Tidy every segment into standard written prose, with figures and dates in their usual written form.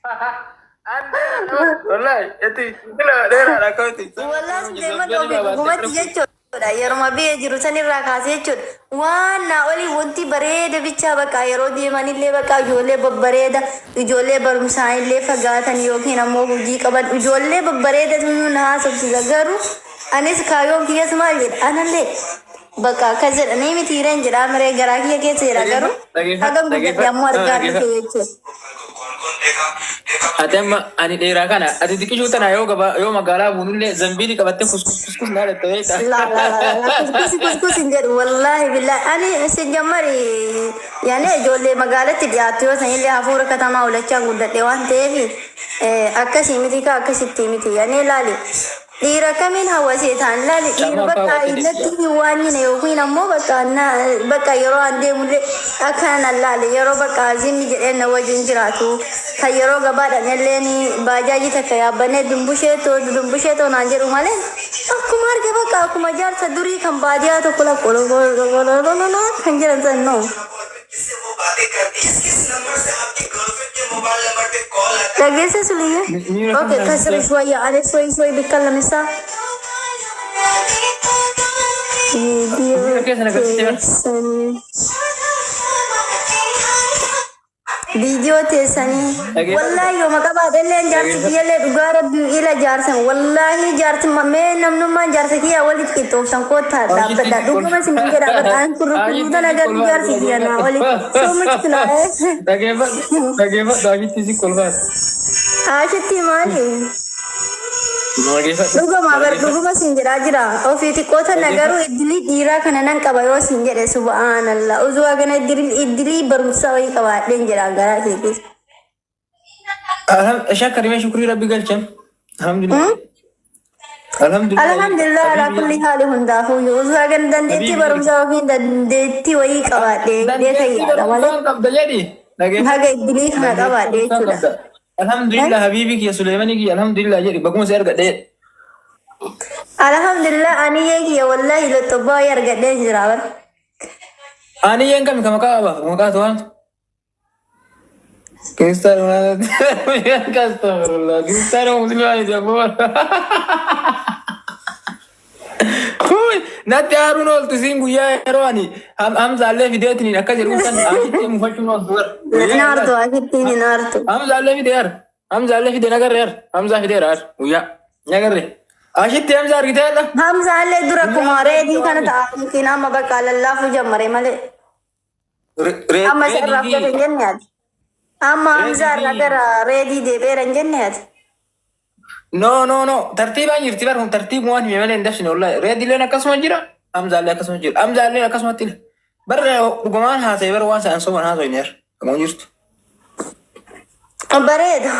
An dheeraadha. Wallahi eti intala dheeraadha akkamitti. Wallah Suleeman ofii dhugumatti jechuudha. Yeruma biyya jiru sanirraa kaasee jechuudha. Waan naa olii wanti bareeda bichaa bakka yeroo deemanillee bakka ijoollee babbareeda, ijoollee barumsaanillee fagaatan yookiin ammoo hojii qaban, ijoollee babbareeda na haasofsiisa. Garuu anis kaayyoon kiyyas maal jedha, anallee bakka akkas jedhanii miti hireen jedhaa miree garaa kiyya keessa jedha, garuu hagam guddadhe ammoo argaa dhufe jechuudha. Ati amma ani dheeraa kana, ati xiqqishuu tana, yoo gabaa yoo magaalaa buunullee zambiilii qabattee kuskus kuskus naa jette beektaa. La la la la, kuskusi kuskus hin jedhu, wallahi billahi. Ani isin jammari yaani ijoollee magaalatti dhiyaattu yoo sanillee hafuura katamaa ulachaan guddadhe waan ta'eef akkasii miti ka akkasitti miti. Yaani laali, dhiira kamiin hawwasee ta'an laali, dhiira Caammaa bakka kaawwattee natti hin waanyine yookiin ammoo bakka na bakka yeroo an deemullee akkana na laali, yeroo bakka zimmi jedhee na wajjin jiraatu, kan yeroo gabaadhaan illee baajaajii takka yaabbannee dumbusheetoo dumbusheetoo naan jedhu malee, akkuma arge bakka akkuma jaarsa durii kan baadiyyaa tokko lakkoololololololo kan jedhan san no. Dhageesse Suliyye? Miira Okay, kan kasri شوية عليه شوي شوي بيتكلم الساعة. Miira keessa na galchite bara. Viidiyoo viidiyoo teessanii wallaahi yoo maqaa baadhellee jaarsi kiyyallee, dhugaa rabbii ila jaarsan, wallaahi jaarsi mee namnummaan jaarsa kiyyaa walitti qixxooftan koottaa dhaabbadha. Dhuguma isin jedha, badhaan kun rukutuu tana, garuu jaarsi kiyya naa oli so much filaa. Dhageeffadhu, dhageeffadhu, ashitti si kolfaas. Ashitti maali? Dhageeffadhu. Dhuguma bar, dhuguma siin jedhaa jira. Ofii xiqqoo tana garuu iddilii dhiiraa kana nan qaba yoo siin jedhe, subhaanallah. Uzuu hagana iddilii barumsaa wayii qabaadheen jedha garaa kee keessa. Shakkarimee shukrii rabbi galchan. Alhamdulillah. Alhamdulillah. Alhamdulillah ala kulli haali, hundaafuu uzuu hagana dandeettii barumsaa yookiin dandeettii wayii qabaadhee jedhee fayyaadha malee. Dandeettii qabda jedhi. Dhageeffadhu. Haga iddilii kana qabaadhee jechuudha. Alhamdulillah, habiibi kiyya Suleemanii kiyya, alhamdulillah jedhi, baguma si argadhe jedhi. Alhamdulillah, aniyyee kiyya wallahi lottobbaa wayii argadhee jira bar. Aniyyeen kami ka maqaa baaf maqaa tuwaan? Kiristaanuma, astagfirullah, kiristaanuma musliimaa miti abboo. Huy, natti aaruun ooltu siin guyyaa yeroo ani Hamzaallee fideetiniin akka jedhu san asitti mufachuun ooltu bara. Hin aartu, asittiin hin aartu. Hamzaallee fidee har. Hamzaallee fidee nagarree har. Hamzaa fideera har guyyaa. Nagarree. Ashitti Hamzaa argitee hadha? Hamzaallee dura akkuma reedii kana ta'a yookiin amma bakka lallaafuu jammare malee. Amma isa irraa fudhate hin jenne ati. Amma Hamzaa irraa gara reedii deebi'eera hin jenne ati. No, no, no, tartiibaan jirti bar, kun tartiibuma waan hime malee hin dabsine wallahi. Reedileen akkasuma jira, Hamzaallee akkasuma jira. Hamzaallee akkasumatti bar dhugumaan haasa'e bar, waan sa'an soban haasa'e har. Akkuma jirtu. Bareeda.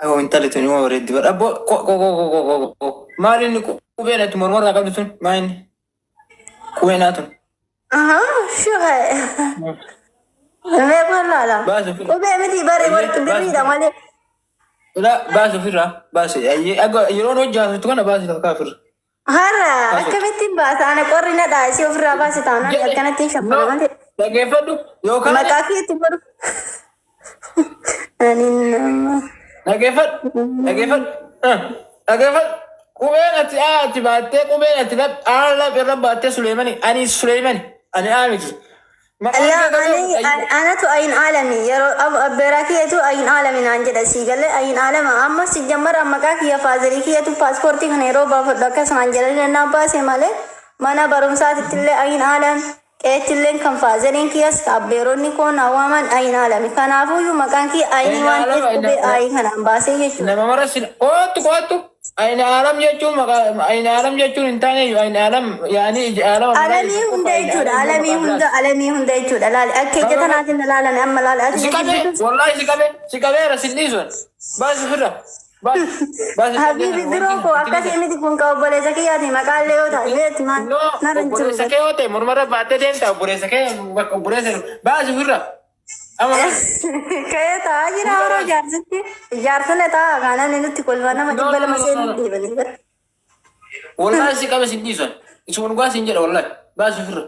Awwa, intalli tun ima bareeddi bar. Abboo, ko ko ko ko ko ko ko. Maal inni qubeen ati mormarraa qabdu tun? Maal inni? Qubeen haa tun. Aha, shuhe. Mee laala. Baasi ofirraa. Qubee miti bare, warqi birriidha malee. Ilaa, baasi ofirraa. Baasi. Ayyee akka yeroon hojjaatu kana baasi takka ofirra. Har'a akkamittiin baasa? Ana qorri na dha'a, isii ofirraa baase taanaan akkanattiin shaffala malee. Dhaggeeffadhu yookaan Maqaa keetti godhu. Ani nama. Dhaggeeffadhu, dhaggeeffadhu, dhaggeeffadhu. Qubeen ati aa ati baattee, qubeen ati lap aa lap irra baattee Suleemani, ani Suleemani, ani aa miti. Maqaan La kee garuu ani anatu ayin alami, yeroo abbeeraa kiyyatu ayin alami naan jedha, sii galee ayin alama. Amma si jammara maqaa kiyya faazarii kiyyatu paaspoortii kana yeroo baafadhu akkasumaan jedhanii naan baase malee, mana barumsaatitti illee ayin alam, qe'eettillee kan faazariin kiyyas abbeeronni koo na waaman ayin alami. Kanaafuyyuu maqaan kiyya ayinii waan ta'eef qubee ayii kanaan baasee jechuudha. Nama mara sin qoottu qoottu. Ayina alam jechuun maqaa ayina alam jechuun hin taane iyyuu, ayina alam yaani ija alama. Alamii hunda jechuudha. Alamii hunda, alamii hunda jechuudha. Laali, akka ija tanaatiin na laalan amma, laali ati Si na qabee jibbitu. Wallahi si qabee, si qabeera, sin dhiisun. Baasi ofirra. Baasi baasi. Habiibi biroo koo, akkasii miti, kun ka obboleessa kiyyaati, maqaallee yoo ta'e beektu maal No, narra hin jiru. Obboleessa kee yoo ta'e mormarra baattee deemta, obboleessa kee bakka obboleessa baasi ofirra. Amma Ka'ee taa'aa jira yeroo jaarsitti. Jaarsole taa'aa kaanaan nutti kolfaa nama 200 seenuu deebanii bara. Wallahi si qabe, sin dhiisun. Isuma dhugaa sin jedha, wallahi baasi ofirra.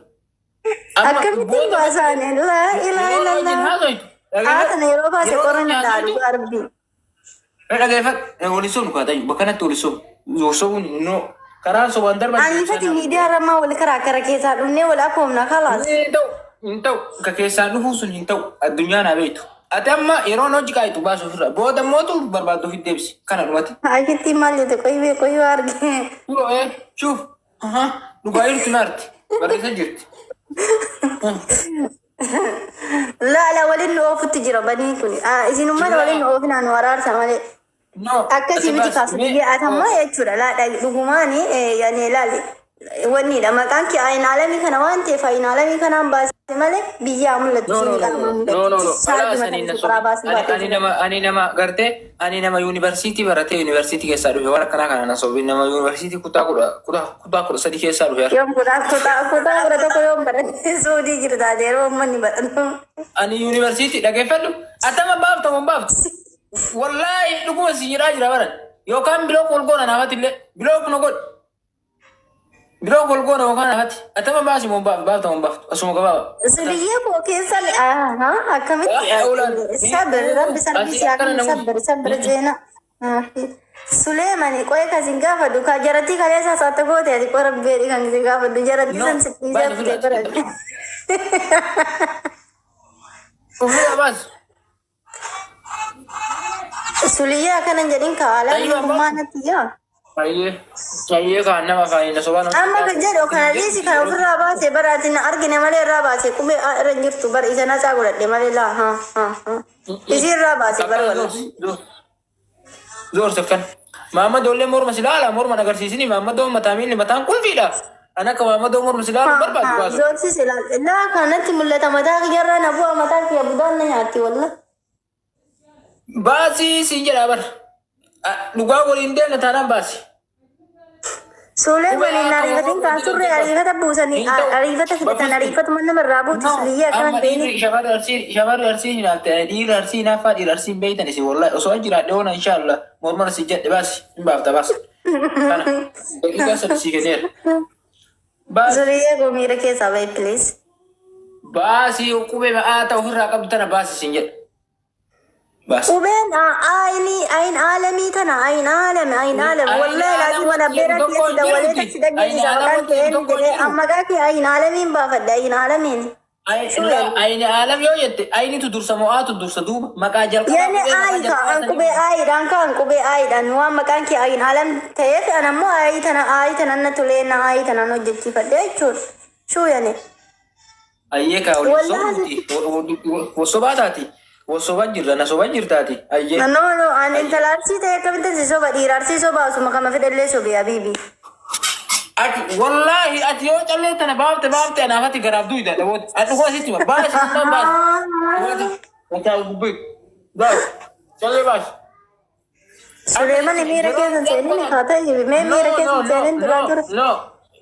Akkamittiin baasaani? Laa ilaa Yeroo wajjin illallah. haasoytu. Aa tana yeroo baase qorra na dhaalu arbi. Dhageeffadhu waliin soomnu kaa ta'e bakka kanatti waliin soomnu. Soomnu no karaan sobaan darban. Aniifati miidiyaa irra wal karaa kara keessaa dhufnee wal akoomna kalaas. Hin ta'u hin ta'u ka keessaan dhufuu sun hin ta'u addunyaa naa beektu. Ati amma yeroo hojii kaayitu baasu ofirra booda mootu barbaaddu ofitti deebisi kana dhumati. Akitti maal jette qoyyee qoyyee arge. Yeroo ee shuuf dhugaa jirtu naarti barreessa jirti. Laala waliin nu oofutti jira baniin kun. Isinummaan waliin nu oofinaan nu araarsa malee. No Akkasii miti kaasu biyya atammaa jechuudha. Laadha dhugumaani yaani laali wannidha maqaan kee ayinaalamii kana waan ta'eef ayinaalamii kanaan baase malee biyyaa mul'atu No, no, siin qaama no, no, no, no. mul'atu. Alaa sanii na Karaa baasuu Ani, ani baatee nama, ani nama gartee, ani nama yuunivarsiitii baratee yuunivarsiitii keessaa dhufe waan akkanaa kana na soobin nama yuunivarsiitii kutaa kudha, kutaa, kutaa kudha sadii keessaa dhufe. Yoom kutaa kutaa kutaa kudha tokko yoom baratee suudii jirta yeroo uummanni baratu. Ani yuunivarsiitii dhageeffadhu. Atama baafta moo hin baaftu? Wallaahi dhuguma si jedhaa jira baran. Yookaan block wal goona naafati illee. Block nu godhi. Block wal goona yookaan naafati. Atama baasi moo hin baaftu? Baafta moo hin baaftu? Asuma gabaaba. Suliyyee koo keessan akkamitti sabir rabbi sarbii si akkam sabir sabir jeena. Suleemani qo'ee kan sin gaafadhu ka jaratti kaleessa saata goote ati qora beedhi kan sin gaafadhu jaratti No, san si dhiisee baasi kutee ofirraa. bara. Ofirraa baasi. Suliyyee akkana hin jedhin ka alaa Ayyuu abbaa. hummaanatti yaa. Baay'ee baay'ee kan nama afaaniin na sobaan. Amma kan jedhu kana dhiisi kan ofirraa baase bara ati na argine malee irraa baase qubee A irra hin jirtu bara isa natsaa godhadhe malee laa haa haa haa. Isii irraa baase bara wala. Zoor sakkan. Maammadoo illee morma si laala morma agarsiisini maammadoo mataa miilli mataan qulfiidha. An akka maammadoo morma si laalu barbaadu baasu. Zoorsis ilaal. Laa kanatti mul'ata mataa kiyyarraa na bu'a mataa kiyya budaan na nyaatti walla. Baasii siin jedhaa bara. Dhugaa waliin deemna taanaan baasi. Suulee waliin ariifatiin kan turre ariifata buusanii ariifata fidatan ariifatuma namarraa buuti suliyyee akkana Amma beeni. dhiirri shamarri arsii shamarri arsii hinaalte dhiirri arsii hinaaffaa dhiirri arsii hin beektan isin wallahi osoo an jiraadhe oona inshaallah morma si jedhe baasi hin baafta baasi. Kana daqiiqaa sadi sii kenneera. Baasi Suliyyee koo miira keessaa bahi please. baasii qubee ma'aa ta'u ofirraa qabdu tana baasi siin jedha. Baasi. Qubeen ayini ayin aalamii tana ayin aalami ayin aalami Ayin wallahi laatii mana aalama beeraa tokko kiyya si dawwalee hin taksi jiruuti. Ayin dhageessisa aalama maqaan kee eenyu tokko hin jedhee jiru. amma maqaa kee ayin aalamiin baafadhe ayin aalamiin. Ayini aalam yoo jette ayinitu dursa mo'aatu dursa duuba maqaa jalqabaa Yani qubee maqaa ayi ka jalqabaa an sanii. qubee ayiidhaan ka an qubee ayiidhaan waan maqaan kee ayin aalam ta'eef an ammoo ayii tana ayii tana na tolee na ayii tana hojjechiifadhe jechuudha. Shuu yani. Ayyee kaa waliin Wallahi sobuuti. Wasobaa taati. Wasobaa jirra na sobaa jirtaati. Ayyee. No no ani intala arsii ta'e akkamittan si soba dhiira arsii soba osuma kama fedhallee sobe habiibi. Ati wallaahi ati yoo callee tana baafte baafte anaaf ati garaaf duuda dhaboota. Ati dhuguma sitti hima. Baasi sunnaan baasi. Wataa gubbee. Baasi. Callee baasi. Suleeman miira keessa hin seenin haa ta'e mee miira keessa hin seenin duraa dura. No.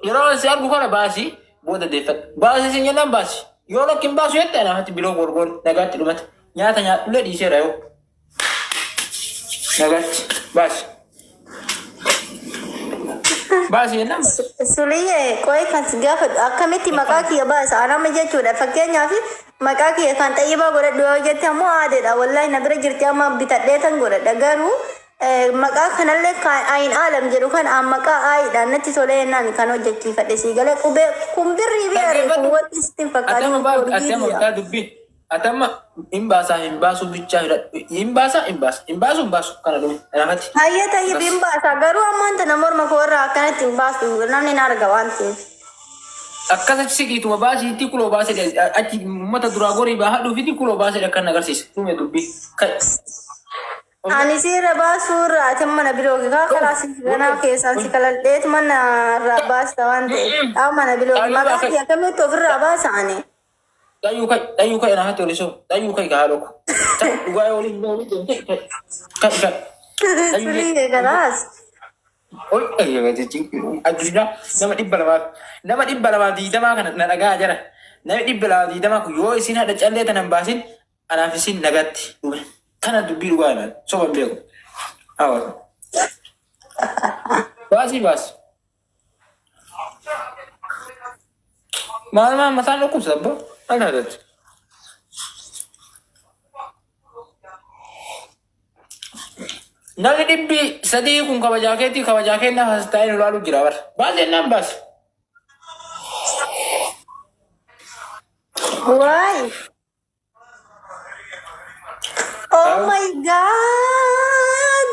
Yeroo si argu kana baasi booda deeffadha. Baasi sin jennaan baasi. Yoo lakki hin baasu jette anaaf ati biloo gorgoon nagaatti dhumate. Nyaata nyaadhullee dhiiseera yoo. Nagaatti baasi. Baasi jennaan baasi. Suliyyee qo'ee kan si gaafadhu akkamitti maqaa kiyya baasa anama jechuudha fakkeenyaaf maqaa kiyya kan xayyibaa godhadhu yoo jette ammoo aadeedha wallahi na bira jirti amma bitadhee tan godhadha garuu maqaa kanallee kan ayin aalam jedhu kan an maqaa aayiidhaan natti tolee jennaan kan hojjechiifadhe sii galee qubee kun birrii bi'aare kun wanti sitti hin fakkaatin Atama baaf atama orgiidha. taa dubbii. Atama hin baasaa hin baasu bichaa hidhadhu. Hin baasaa hin baasu hin baasu hin baasu kana dhume kanaafatti. Hayyee tayyib hin baasa garuu ammaan tana morma koo irraa akkanatti hin baasu namni na arga waan ta'eef. Akkas achi siqiituma baasiitti kuloo baasee achi uummata duraa gorii baa hadhuufitti kuloo baasee akkan agarsiisa. Dhume dubbii. Kai. Ani siirra baasuu irraa ati mana biloogi kaa karaa si ganaa keessaan si kaladheet mana irraa baasta waan ta'eef haa mana biloogi maqaa kee akkamitti ofirraa baasa ani. Xayyuu kai xayyuu kai anaafatti olii soo xayyuu kai kaa haadha ko. Dhugaa yoo waliin waliin deemte kai kai kai. Suliyyee kanaas. Ol addunyaa nama dhibba lamaaf nama dhibba lamaaf diidamaa kana na dhagaa jira. Nama dhibba lamaaf diidamaa kun yoo isin haadha callee tana hin baasin anaaf isin nagatti dhume. Kana dubbii dhugaa himan soba hin beeku. Hawa. Baasii baasi. Maal maal mataan dhukkubsa abbaa? Maal taatatti? Namni 300 kun kabajaa keetii kabajaa keenyaaf as taa'ee nu ilaaluu jira bara. Baas jennaan baas. Waay. Oh my God.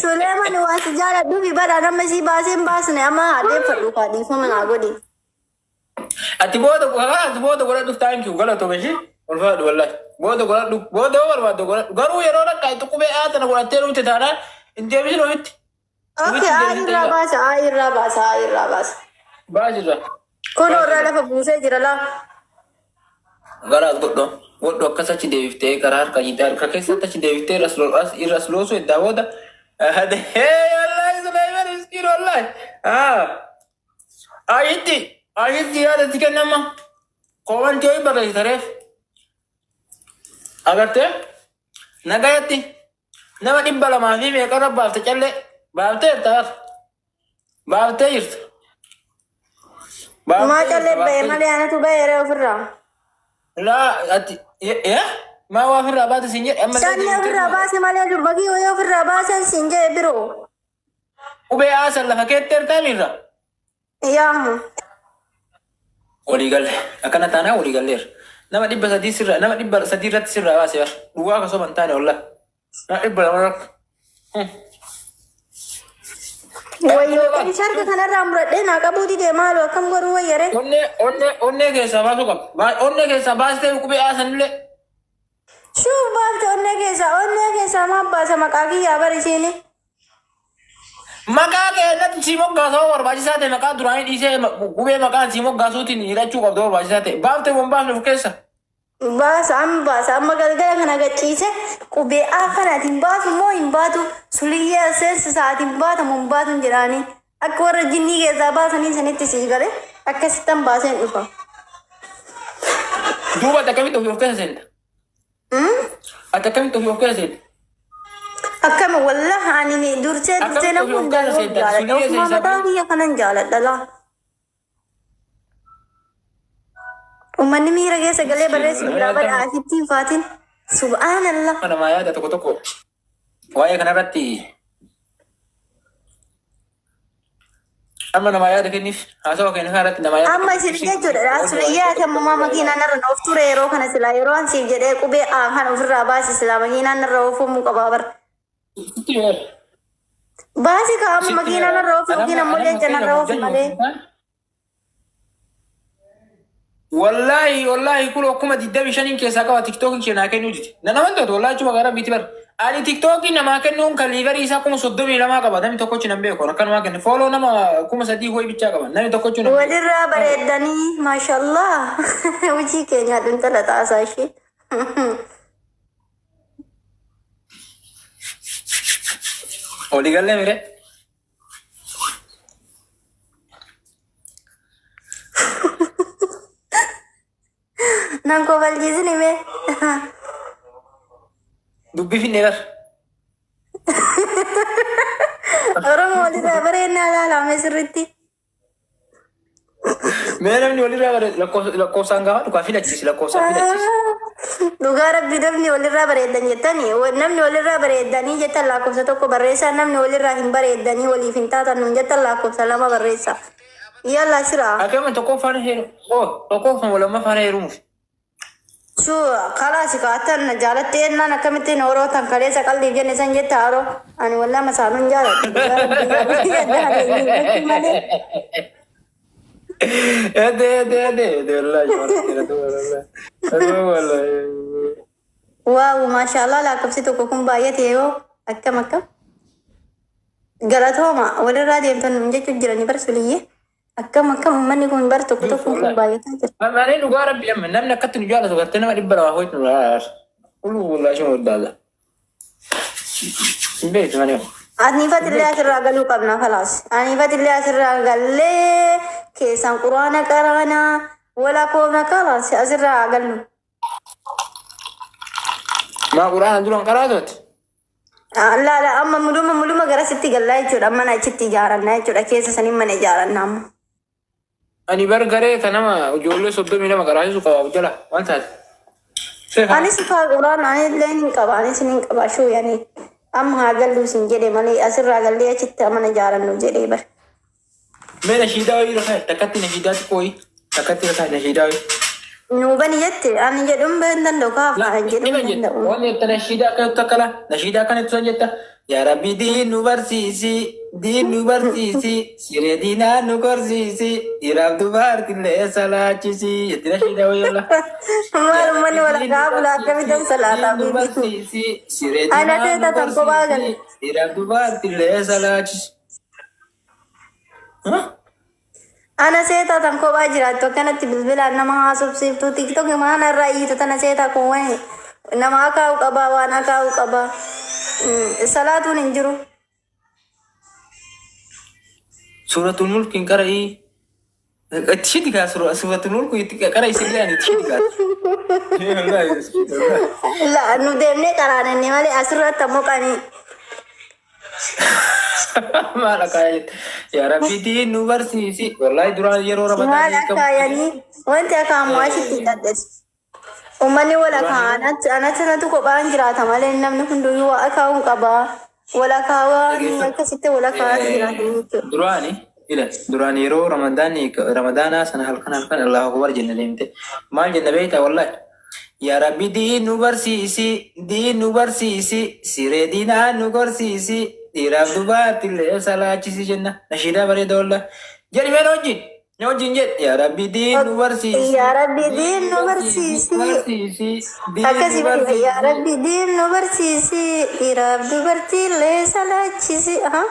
Suleeman waan si jaaladhuuf bara nama sii baasee hin baasne amma hadheeffadhu kaa dhiifama naa godhi. Ati booda ati booda godhadhuuf, thank you, galatoome ishee ulfaadhu wallahi. Booda godhadhu, booda yoo barbaadde godhadhu, garuu yeroo dhaqqa qubee aatana godhattee dhufte taanaan hin deebisin ofitti. Okay, aa irraa baasa, aa irraa baasa, aa irraa baasa. Baasisa. Kun irraa lafa buusee jira laa. Garaas godhu godhu, akkas achi deebiftee karaa harka jiidhaa harka keessatti achi deebiftee irras loosu eddaa booda. Hee wallahi, Suleyman miskiin wallahi. Ayitti ayitti yaadatti kennama. Koomantii ho'i barreessitareef. Agartee nagayatti nama 200 fi meeqarra baafte, callee baaftee jirta, baaftee jirta. Maa callee ba'e malee anatu ba'eera ofirraa. Laa, ati maa waa ofirraa baate siin jedhe amma. Callee ofirraa baase malee durbagii wayii ofirraa baasan siin jedhe biroo. Qubee haasan lafa keetti ertaa miirra. Yaa. Walii galle, akkana taanaa walii galleera. Nama 300 sirraa, nama 300 irratti sirraa baase bar. Dhugaa akkasuma hin taane wallaahi. Nama 200 irratti. Wayyoo, qoricha harka kanarraa muradhee naa qabuu didee, maaloo akkam godhuu wayyare. Onnee onnee onnee keessaa baasuu qaba. Onnee keessaa baastee qubee haasanillee. Shuuf baafte onnee keessaa, onnee keessaa maal baasa, maqaa kiyyaa bar isiini. Maqaa keenyatti si moggaasuu barbaachisaa ta'e, maqaa duraanii dhiisee qubee maqaan si moggaasuutiin hidhachuu qabdu barbaachisaa ta'e. Baaftee moo hin baafne of keessa? Baasa, amma baasa, amma galgala kana gachiise qubee A kanaatiin baasu moo hin baatu, suliyyee seensa sa'aatiin baatamu hin baatu jedhaanii akka warra jinnii keessaa baasanii sanitti sii gale akkasittan baaseen dhufa. Duuba ati akkamitti ofii of keessa seenta? Ati akkamitti ofii of keessa seenta? Akkami wallah, ani dursee dursee Akkamitti nama ofii of hundaan keessa seenta? jaaladha. Suliyyee Ofumaa seensa. mataa kiyya kanan jaaladha laa. Uummanni miira keessa galee barreessu biraa badha asitti hin faatin. Subhaanallah. Namaa yaada tokko tokko waa'ee kanarratti amma namaa yaada kenniif, haasawa kennu kanarratti namaa yaada. Amma isin jechuudha sulayyaa ati ammumaa makiinaan irra of ture yeroo kana silaa yeroo an siif jedhee qubee A kan ofirraa baase silaa makiinaan irra oofamuu qabaa bara. Baasi ka amma makiinaan irra oofu yookiin ammoo leenca irra oofu malee. Wallaahi wallaahi, kun akkuma 25n keessaa qaba, TikTokiin kee naa kennuu dide. Na naman to'atu wallaahi, achuma gara biiti bara. Ani TikTokii namaa kennuun kan liivarii isaa 32,000 qaba, namni tokkochi nan beeku, akkanumaa kenne, follow nama 3000 ho'i bichaa qaba, namni tokkochi nan beeku. Walirraa bareeddanii, maashallah, hojii keenya dhintala taasaa ishee. Walii gallee mire. Nan kofalchiisin himee. Dubbii finnee bar. Oromoo walirraa bareednaa ilaalame sirriitti. Mee namni walirraa bareedu lakkoofsaan gaafa dhugaa filachiisi, lakkoofsaan filachiisi. Dhugaa rabbi, namni walirraa bareedan jettanii, namni walirraa bareedanii jettan lakkoofsa 1 barreessaa, namni walirraa hin bareedanii waliif hin taatan nuun jettan lakkoofsa 2 barreessaa. Yalla siraa. Akkama tokkoffaan heeru oo tokkoffaan lammaffaan heerumuuf. Su kalaasi kaatan jaalattee jennaan akkamittiin horoo tan kaleessa qalliif jenne san jetta haroo ani wallaa masaanuun jaaladhu. Dhugaa rabbi malee. Ede ede ede ede wallahi, wallahi wallahi. Waaw, maashaallah, lakkoofsi 1 kun baay'ate yoo akkam akkam. Galatooma, walirraa deemtan nuun jechuun jiranii bar suliyyee. Akkam akkam, uummanni kun bar tokko tokko kun baay'ataa jira. Malee dhugaa rabbi, amma namni akkatti nu jaalatu gartee nama 200 ho'itu nu laala. Ulu wallahi shuma waddaala. Hin beektu malee. Aniifatillee asirraa galuu qabna kalaas. Aniifatillee asirraa gallee keessaan quraana qaraanaa wala koofna kalaas asirraa gallu. Maa quraana duraan qaraatooti? Laala, amma muluma muluma garasitti gallaa jechuudha. Mana achitti ijaarannaa jechuudha. Keessa sanii mana ijaarannaa amma. Ani bar garee kan nama ijoollee 32 qaraasisu qaba jala waan taate. Sheekha. Anis kaa quraan anillee hin qaba anis hin qaba shuu yani amma haa galluu sin jedhe malee asirraa gallee achitti amana jaarannu jedhee bar. Mee nashiidaa wayii irra kaa'i. Takkatti nashiidaa xiqqoo wayii. Takkatti irra kaa'i nashiidaa wayii. Nuu bani jette ani jedhuun hin danda'u kaa afaan jedhuun Ima hin jetta. danda'u. Waan jetta nashiidaa akkanatti akka laa. Nashiidaa akkanatti san jetta. Yaa Rabbi diin nu barsiisi. Diin nu barsiisi. Siree diinaa nu korsiisi. Dhiiraaf dubaartillee salaachisi. Jetti nashiidaa wayii olla. Maal uummanni walakkaa bulaa akkamittan salaataa Diin nu bibi. barsiisi. Siree Ana diinaa nu seeta tan kophaa korsiisi. gale. Dhiiraaf dubaartillee salaachisi. Huh? Ana seetaa tan kophaa jiraattu akkanatti bilbilaan nama haasofsiiftu TikTok maana irraa iyyitu tana seetaa kun wani nama akaa'u qabaa waan akaa'u qabaa. Salaatuun hin jiru. Suuratul Mulk hin qara'ii. Itti shiti kaa suuratul Mulk itti qara'i sirrii ani itti shiti kaa. La nu deemnee qaraananne malee asirratti ammoo qanii. Maal akkaaya jette. Yaa Rabbi diin nu barsiisi. Wallaahi duraan yeroo Maal Ramadaan hiikamu. akaayanii wanti akaa'amu ashitti hidhadhes. Uummanni wal akaa'an anatti natu kophaan jiraata malee namni hunduyyuu waa akaa'uun qabaa. Wal akaawaa akkasitti wal akaa'aa jiraatan jechuudha. Duraani ila duraan yeroo Ramadaan Ramadaanaa sana halkan halkan Allahu Akbar jenna deemte. Maal jenna beektaa wallaahi. Yaa Rabbi diin nu barsiisi, diin nu barsiisi, siree diinaa nu gorsiisi, dhiiraaf dubaartillee salaachisi jenna. Nashiidaa bareeda wallaahi. Jedhi mee na wajjin, na wajjin jedhi. Yaa Rabbi diin nu barsiisi. Yaa Rabbi diin nu barsiisi. Barsiisi, diin nu Akkasii bari yaa barsiisi. Rabbi diin nu barsiisi. Dhiiraaf dubartiillee salaachisi. Aha.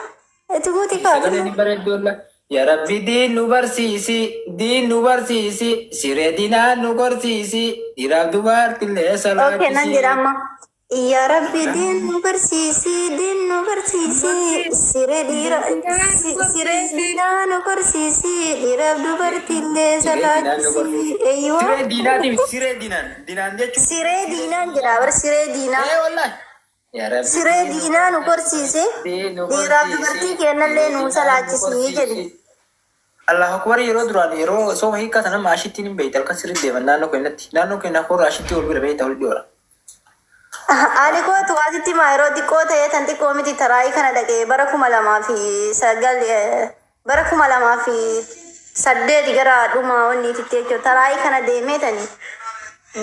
Itti guuti Sagaleen kaafina. hin bareeddu wallaahi. Yaa Rabbi diin nu barsiisi, diin nu barsiisi, siree diinaa nu gorsiisi, dhiiraaf dubaartillee Okay, nan salaachisi. jedha amma. Yaa Rabbi diin nu barsiisi, diin nu barsiisi, siree dhiira, siree diinaa nu barsiisi, dhiiraaf dubartiillee Siree diinaan nu salaachisi. gorsiisi. Eeyyuu. Siree diinaatiif siree diinaan. Diinaan jechuun. Siree diinaan jedha bar siree diinaa. Ee wallaahi. Yaa Rabbi Siree diin nu diinaa nu korsiisi, diin nu dhiiraaf gorsiisi, dubartii kennallee siree nu diinaa nu salaachisi jedhe. gorsiisi. Allahu Akbar yeroo duraan yeroo sooma hiikaa sana amma ashittiin hin beekte halkan sirrii deeman naannoo keenyatti. Naannoo keenya korra ashitti ol bira beekta ol dhiyoodha. Ani kootu asitti maa yeroo xiqqoo ta'ee tan xiqqoo miti taraayii kana dhaqee bara 2009 bara 2008 gara dhuma wanni itti jechuudha. Taraayii kana deemee tani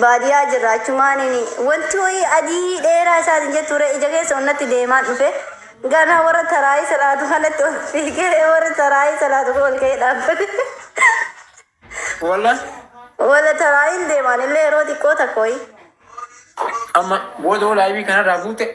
baadiyyaa jirra achumaan inni wanti wayii adii dheeraa isaatiin jetture ija keessa onnatti deemaan dhufe. Ganaa warra taraayii salaatu kanatti ol fiigee warra taraayii salaatu ol ka'ee dhaabbate. Wallah Wala taraayiin deemaan illee yeroo xiqqoo takka wayii. amma booda live kanarraa buute.